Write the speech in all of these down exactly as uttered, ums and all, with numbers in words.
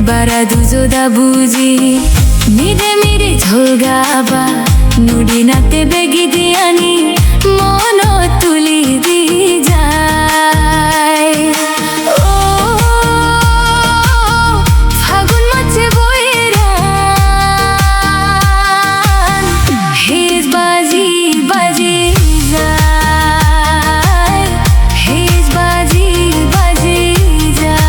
Bara dujo da buji, mide mide jholga ba, nudi na te begi diani, mono tuli di jai. O, Fagun mache boiran, hij baji baji jai. Hij baji baji jai.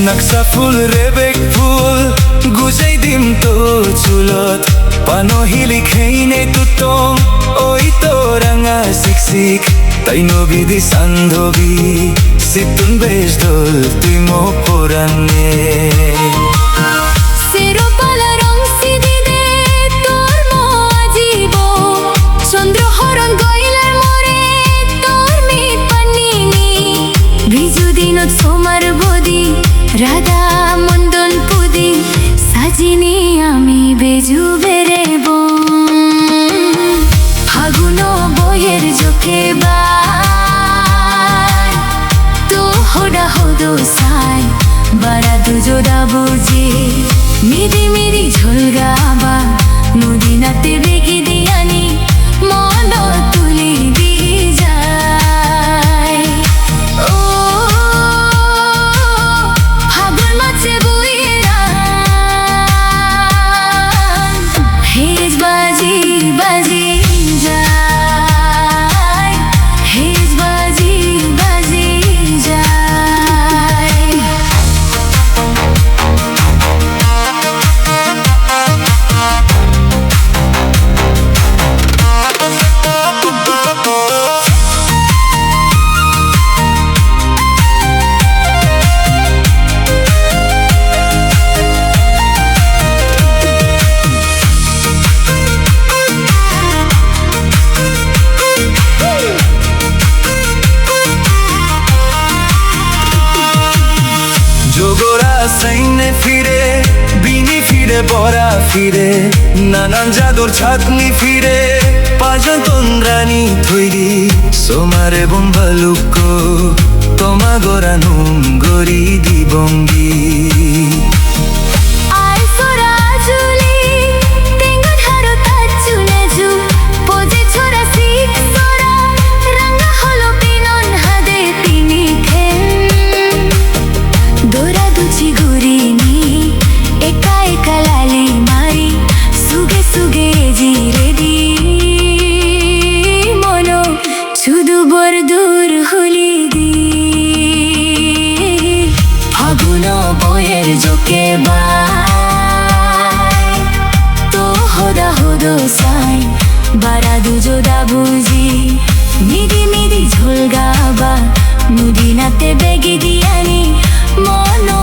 Naksa phul rebek phul gujai dim to chulot. Pano hili kheine tutong oi to ranga sik sik. Taino bidi sandhobi situn bej dol twi mo poranne. Sero pala rong sidi de tor mo ajibo. Chondro horon goilar more tor mi panini. Biju dinot somar bodi radha mondon pudi. Sajini ami beju berebong. Faguno boyer joke bai. To hoda hodo sai. Bara dujo da buji. Midi midi jholga ba. Nudi na te begi diani. Mono tuli di jai. O, Fagun mache boiran. Hij baji baji jai. Hij baji baji jai. Jogora saine phire, bini phire bora phire, nanan jador chhatni phire, pajon tondrani thoidi, somare bombalukko, toma gora num gori di bongi. Ai sora juli, tengon haro tachu naju, poje chora sik sora, ranga holo pinon hade pini them. Dora duchi gurini, eka eka lali mari, suge suge ji redi. Mono Sudu bordur huli di. Faguno boyer joke bai. To hoda hodo sai. Bara dujo da buji. Midi midi jholga ba. Nudi na te begi diani. Mono